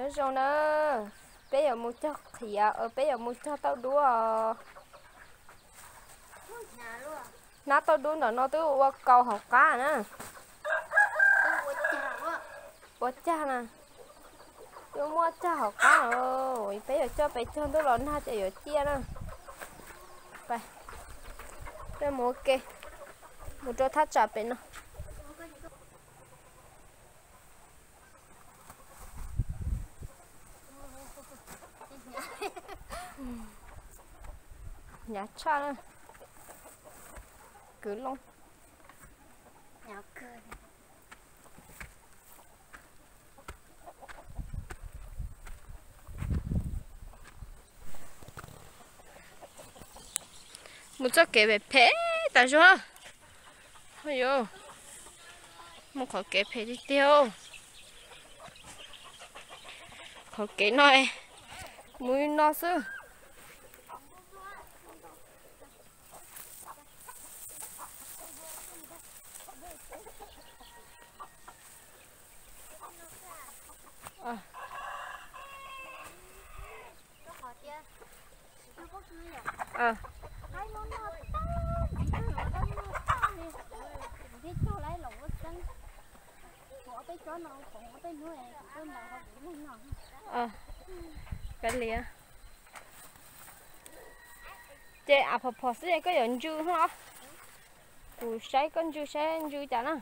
Nyob zoo na, peb yuav mus cog qhiav, peb yuav mus cog tauj dub os. Hnab tauj dub ntawm no twb ua kaus hauv qab na. Ua cag na, twb muaj cag hauv qab os. Peb yuav coj pes cog ntuj los nag ces yuav ciaj na. Peb mus ua ke, mus rau thaj tsam pem no. Hnyav tshaj na, kwv loo. Mus txoj kev phem phem tas zog. Mus qhov kev phem tiag tiag. Qhov kev no, mus li no xwb. Kav liam. Ces av phom phom xwb koj yuav ntsw hlo. Kuv saib koj ntsw saib ntsw cas na.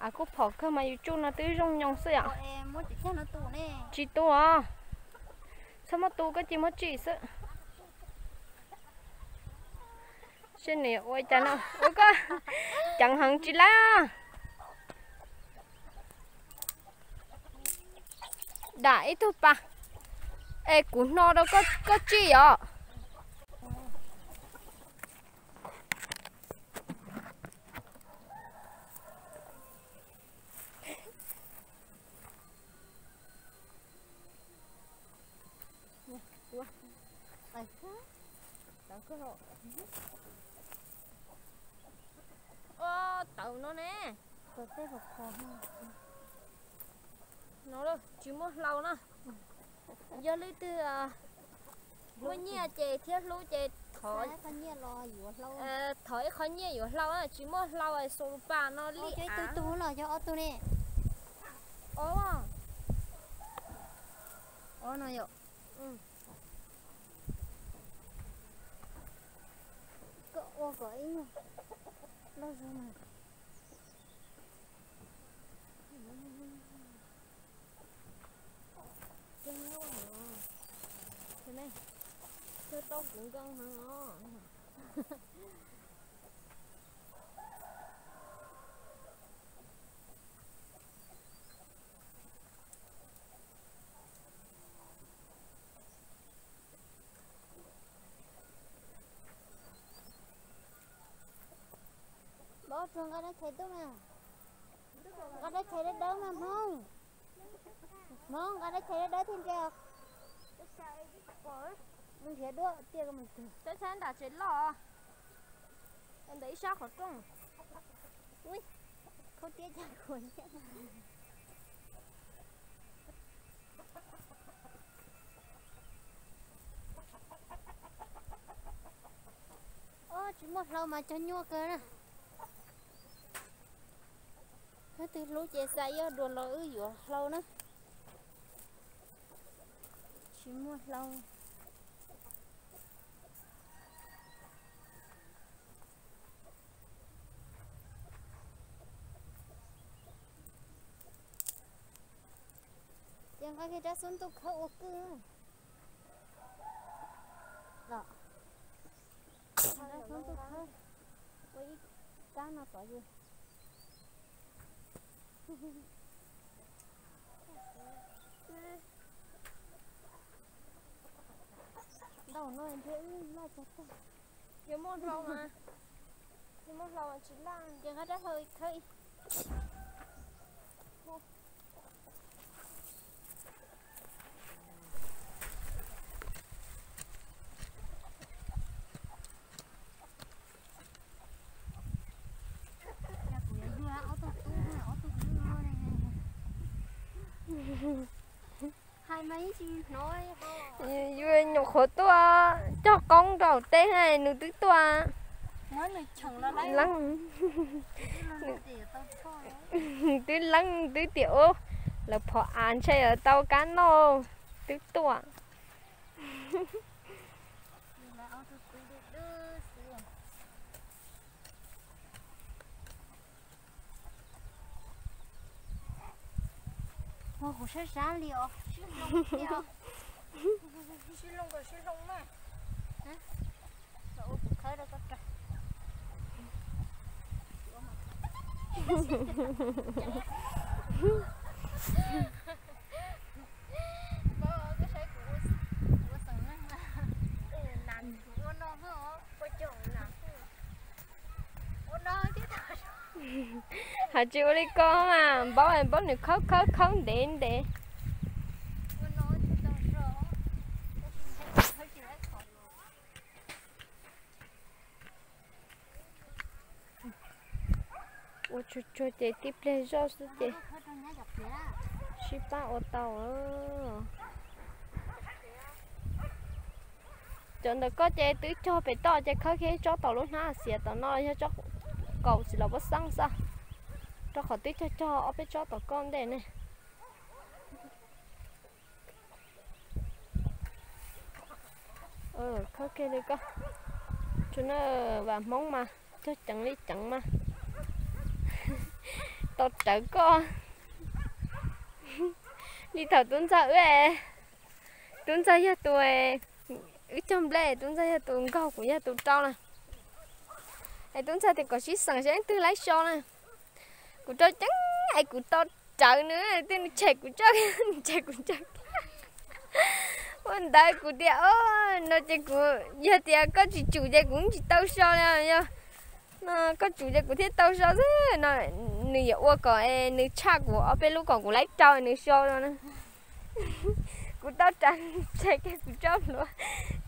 Av kuj phom kawg mas yus tsuj no twb zoo nyoos xwb yom. Tsis tu os. Txhob muab tu, koj cia muab tsim xwb. Seb nws ua cas no, ua koj ceev heev tsis laib. Dam ib tug pas, es kuv hno rau koj tsij os. Tawv no ne. No tsis muaj hlau na. Yog leej twg muaj nyiaj ces thiab hlub ces thov ib qho nyiaj yuav hlau, tsis muaj hlau xus pas no li. Ob tug ne. Ob no yom. Koj ua kom ib nyuag loj zog na. Cog nyuaj no. Cog tau kuv nkees heev os. Npov tsuag nqa dab tshais tuaj mas. Nqa dab tshais dawb dawb mas Hmoob. Hmoob nqa dab tshais dawb dawb thiaj ntse. Nrhiav duab tiaj ko mus twg. Dab tshais nram tsev loj. Ntawm ib sab qhov rooj. Ui, khaub tiab cag khuav thiab. Ob, tsis muaj hlau mas cog nyuaj kawg na. Leej twg hlub ces xa ib ob duas los wb yuav hlau na. Tsis muaj hlau. Ces nqa kiag rab xub ntuj khawb ua kwj los. Rab xub ntuj khawb ua ib kab no tod ces. Ntau no ntshe wb laj tag tag. Yuav muaj hlau mas, yuav muaj hlau mas tsis laj. Ces nqa rab hlau khawb ib. Kuv yuav yug ob tug tub, ob tug tub ne. Yus nyuam qhuav tuaj cog qoob rau teb, nws twb tuaj leeb, twb leeb twb tias ub, lawv phom av ntshe lawv tau kab noj, twb tuaj. Kuv sab sab li os. Sib hloov, sib hloov mas. Ua kuv khawb rau koj. Koj saib kuv ua xeem neeg na. Ua no, ua cog na. Hais tsis ua li ko mas npaub, npaub nws khawb khawb khawb ntev ntev. Ua tsuag tsuag ces tib pliag zoj xwb ces sib pab ua tau. Cov ntawm koj ces twb cog pem toj ces khawb kiag tsob tom lub hnab xiav tom no yog tsob kaum xwb los puas xeeb xwb, rau qhov twb cog cog ob peb tsob tom koj ntej ne. Khawb kiag li koj. Tsuas na, vam Hmoob mas cog ceev li ceev mas tau rawv koj. Li thaum tub ntxawg wb, tub ntxawg yog tus, wb cog nplej, tub ntxawg yog tus nkaug, kuv yog tus rau na. Es tub ntxawg tias kom sib xeem seb leej twg laib so na. Kuv rau ceev es kuv tau rawv nws, nws tshem kuv tso, nws tshem kuv tso. Ua ntawd kuv tias, o, no ces kuv yog tias koj tsis tsum ces kuv tsis tau so li, yog koj tsum ces kuv thiaj tau so xwb no. Nws yuav ua kom nws tshaj kuv ob peb lub kom kuv laib rau nws so no na. Kuv tau rawv, tshem kiag kuv tso plhuav,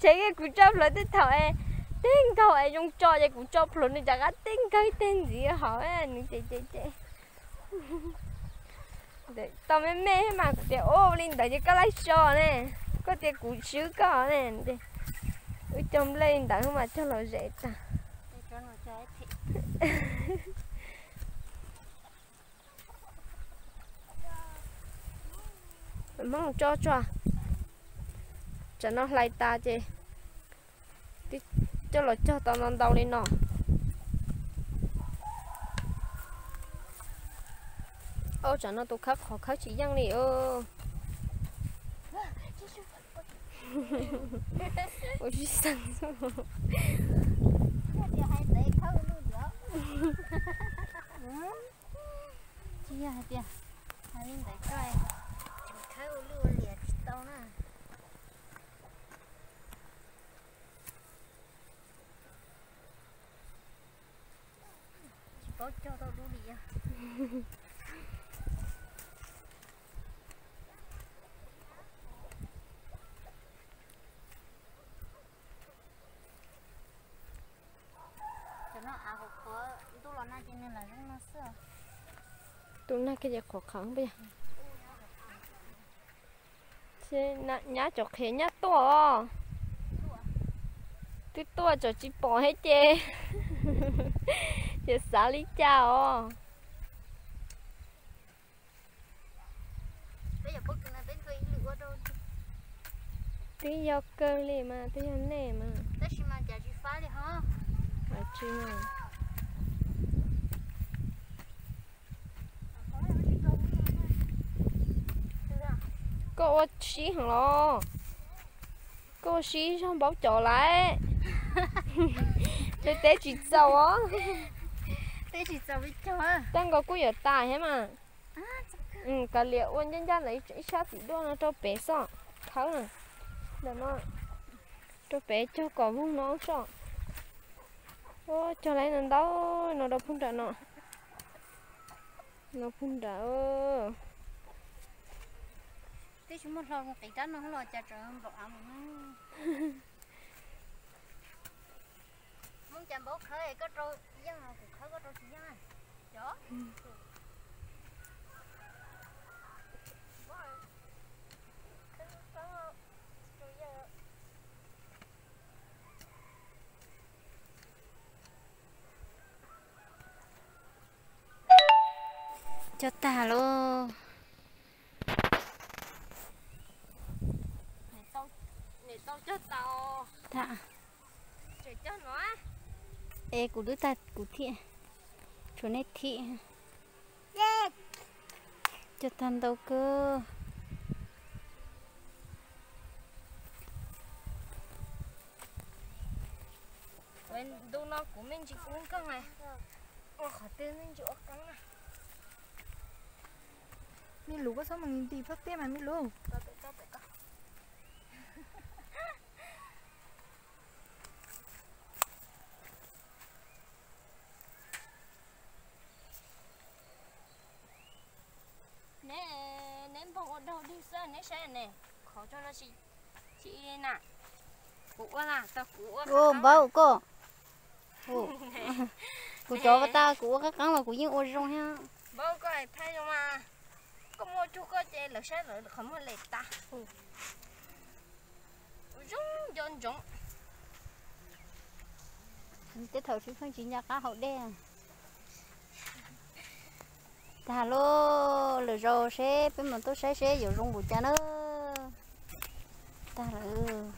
tshem kiag kuv tso plhuav tej thaum es teb nkaug es zoo tso ces kuv tso plhuav nws rov qab teb nkaug ib teg ntxiv hauv nws ces ces ces. Tau me me mas kuv tias, ua li ntawd ces koj laib so ne, koj tias kuv swb koj ne. Wb cog nplej li ntawd mas cog los zem tag. Hmoob tso tso, tsam no hlais tas ces coj los cog tau ntau ntau li no. Ua tsam no tus khawb qhov khawb tsis yeej li. Ua tsis xeeb. Tsis yog hais tias hais li ntawd koj tseem khawb ua luaj ua liam tsis tau na. Tsis paub cog tau dub li os. Cov no av qhuav qhuav ntuj los nag ces nws lam zoo no xwb. Tus nag kiag ces qhuav qhawv peb yog. Nyab cov qhiav nyab tuaj os. Twb tuaj tseem tsis pom thiab ces, ces xav li cas os. Twb yog kawg li mas, twb yog nej mas. Tab sis mas cas tsis fab li ho. Tsis mas. Koj ua sib heev los? Koj ua sib zog npaub cov lawm. Tej teb tsis txaus os. Teb tsis txaus li cas. Tag nkaus kuj yuav tas thiab mas. Kav liam ua ncaj ncaj ntawm ib sab tim duaj no rau pem xwb. Khawb na, ntawm no rau pem cog kom voog no xwb. Cog lawm ntau ntau no rau pug nram no. No pug nram. Twb tsis muaj hlau zoo qiv rab no los cas tseem nplaum av mus na. Hmoob cas npaub khawb es koj rau yeej, kuv khawb koj rau tsis yeej. Cov, khawb Cog tag lauj. Tag. Es kuv twb tag kuv thiab, tshuav nej thiab. Cog tag ntau kawg. Ntu no kuv me ntsis kub nkeeg, ua qhov twg me ntsis ua qeeb na. Me lus koj txhob mus nti phab tiaj mas me lus. Neb, neb npog ua daug dig xwb neb saib ne, qhov tso no tsis, tsis na, kuv ua na, tau kuv ua. Npaum koj, kuv cov tas kuv ua qab qeeb los kuv yeej ua zoo thiab. Npaum koj thaij zoo mas, koj muaj cug koj ces lawv saib lawv qhov muag lem tas. Zoo nco ntsoov. Tej thaum tsis pheej tsis nco qab haus dej. Tag lauj, lwm zaus seb peb mus tuaj saib seb yuav zoo npaum cas na. Tag lawm.